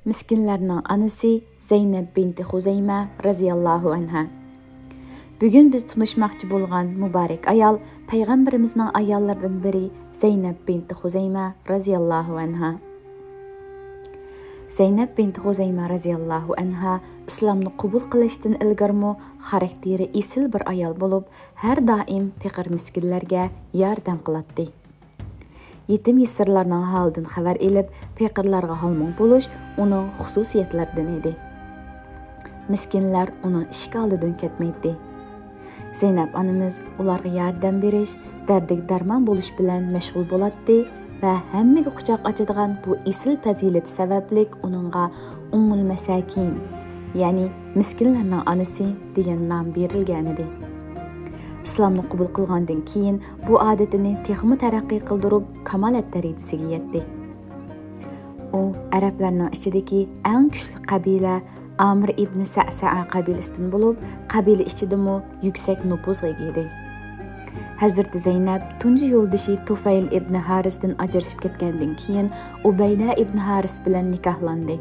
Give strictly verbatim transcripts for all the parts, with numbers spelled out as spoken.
مىسكىنلەرنىڭ ئانىسى زەينەپ بىنتى خۇزەيمە رەزىياللاھۇ ئەنھا. بۈگۈن بىز تونۇشماقچى بولغان مۇبارەك ئايال پەيغەمبىرىمىزنىڭ ئاياللىرىدىن بىرى زەينەپ بىنتى خۇزەيمە رەزىياللاھۇ ئەنھا. زەينەپ بىنتى خۇزەيمە رەزىياللاھۇ ئەنھا ئىسلامنى قوبۇل قىلىشتىن ئىلگىرىمۇ خاراكتېرى ئېسىل بىر ئايال بولۇپ، ھەر دائىم پېقىر مىسكىنلەرگە ياردەم قىلاتتى. يېتىم يېسىرلارنىڭ ھالىدىن خەۋەر ئېلىپ، پېقىرلارغا ھالمۇڭ بولۇش ئۇنىڭ خۇسۇسىيەتلىرىدىن ئىدى. مىسكىنلەر ئۇنىڭ ئىشىك ئالدىدىن كەتمەيتتى. زەينەپ ئانىمىز ئۇلارغا ياردەم بېرىش، دەردىگە دەرمان بولۇش بىلەن مەشغۇل بولاتتى ۋە ھەممىگە قۇچاق ئاچىدىغان بۇ ئېسىل پەزىلىتى سەۋەبلىك ئۇنىڭغا ئۇممۇل مەساكىن، يەنى مىسكىنلەرنىڭ ئانىسى دېگەن نام بېرىلگەنىدى. ئىسلامنى قوبۇل قىلغاندىن كېيىن بۇ ئادىتىنى تېخىمۇ تەرەققىي قىلدۇرۇپ، كامالەت دەرىجىسىگە يەتتى. ئۇ ئەرەبلەرنىڭ ئىچىدىكى ئەڭ كۈچلۈك قەبىلە ئامىر ئىبنى سەسەئە قەبىلىسىدىن بولۇپ، قەبىلە ئىچىدىمۇ يۈكسەك نوپۇزغا ئىگە ئىدى. ھەزرىتى زەينەپ تۇنجى يولدىشى تۇفەيل ئىبنى ھارىستىن ئاجرىشىپ كەتكەندىن كېيىن، ئۇبەيدە ئىبنى ھارىس بىلەن نىكاھلاندى.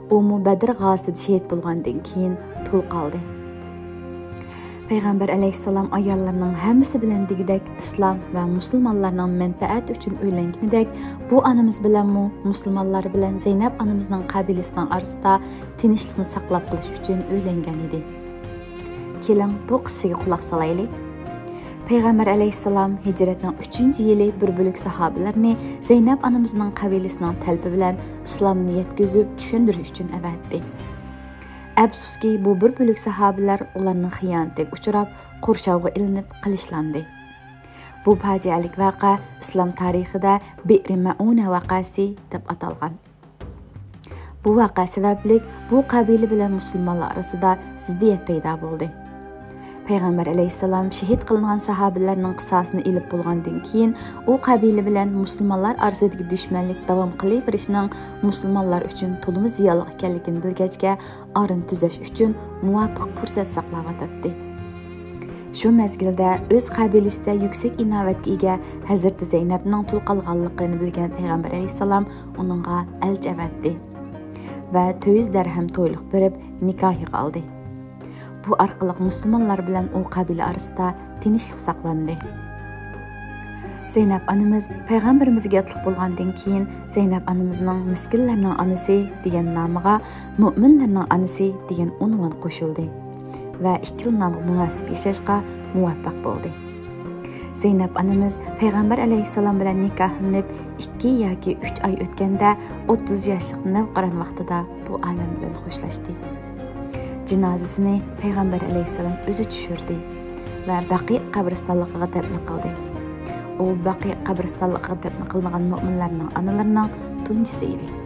ئۇمۇ بەدر غازىتىدە شېھىت بولغاندىن كېيىن تۇل قالدى. پەيغەمبەر ئەلەيھىسسالام ئاياللىرىنىڭ ھەممىسى بىلەن دېگۈدەك ئىسلام ۋە مۇسۇلمانلارنىڭ مەنپەئەتى ئۈچۈن ئۆيلەنگىنىدەك، بۇ ئانىمىز بىلەنمۇ مۇسۇلمانلار بىلەن زەينەپ ئانىمىزنىڭ قەبىلىسىنىڭ ئارىسىدا تىنچلىقنى ساقلاپ قېلىش ئۈچۈن ئۆيلەنگەن ئىدى. كېلىڭ، بۇ قىسسىگە قۇلاق سالايلى. پەيغەمبەر ئەلەيھىسسالام ھىجرەتنىڭ ئۈچىنچى يىلى بىر بۆلەك ساھابىلەرنى زەينەپ ئانىمىزنىڭ قەبىلىسىنىڭ تەلىپى بىلەن ئىسلامنى يەتكۈزۈپ، چۈشەندۈرۈش ئۈچۈن ئەۋەتتى. ئەپسۇسكى، بۇ بىر بۆلەك ساھابىلەر ئۇلارنىڭ خىيانىتىگە ئۇچراپ، قورشاۋغا ئېلىنىپ قىلىچلاندى. بۇ پاجىئەلىك ۋەقە ئىسلام تارىخىدا بىئرى مەئۇنە ۋەقەسى دەپ ئاتالغان. بۇ ۋەقە سەۋەبلىك بۇ قەبىلە بىلەن مۇسۇلمانلار ئارىسىدا زىددىيەت پەيدا بولدى. پەيغەمبەر ئەلەيھىسسالام شېھىت قىلىنغان ساھابىلەرنىڭ قىساسىنى ئېلىپ بولغاندىن كېيىن، ئۇ قەبىلە بىلەن مۇسۇلمانلار ئارىسىدىكى دۈشمەنلىك داۋام قىلىۋېرىشنىڭ مۇسۇلمانلار ئۈچۈن تولىمۇ زىيانلىق ئىكەنلىكىنى بىلگەچكە، ئارىنى تۈزەش ئۈچۈن مۇۋاپىق پۇرسەت ساقلاۋاتاتتى. شۇ مەزگىلدە ئۆز قەبىلىسىدە يۈكسەك ئىناۋەتكە ئىگە ھەزرىتى زەينەپنىڭ تۇل قالغانلىقىنى بىلگەن پەيغەمبەر ئەلەيھىسسالام ئۇنىڭغا ئەلچى ئەۋەتتى ۋە تۆت يۈز دەرھەم تويلۇق بېرىپ، نىكاھىغا ئالدى. بۇ ئارقىلىق مۇسۇلمانلار بىلەن ئۇ قەبىلە ئارىسىدا تىنچلىق ساقلاندى. زەينەپ ئانىمىز پەيغەمبىرىمىزگە ئاتلىق بولغاندىن كېيىن، زەينەپ ئانىمىزنىڭ مىسكىنلەرنىڭ ئانىسى دېگەن نامىغا مۆمىنلەرنىڭ ئانىسى دېگەن ئۇنۋان قوشۇلدى ۋە ئىككىلا نامغا مۇناسىپ ياشاشقا مۇۋەپپەق بولدى. زەينەپ ئانىمىز پەيغەمبەر ئەلەيھىسسالام بىلەن نىكاھلىنىپ ئىككى ياكى ئۈچ ئاي ئۆتكەندە، ئوتتۇز ياشلىق نەۋقىران ۋاقتىدا بۇ ئالەم بىلەن خوشلاشتى. جىنازىسىنى پەيغەمبەر ئەلەيھىسسالام ئۆزى چۈشۈردى ۋە بەقىئ قەبرىستانلىقىغا دەپنە قىلدى. ئۇ بەقىئ قەبرىستانلىقىغا دەپنە قىلىنغان مۆمىنلەرنىڭ ئانىلىرىنىڭ تۇنجىسى ئىدى.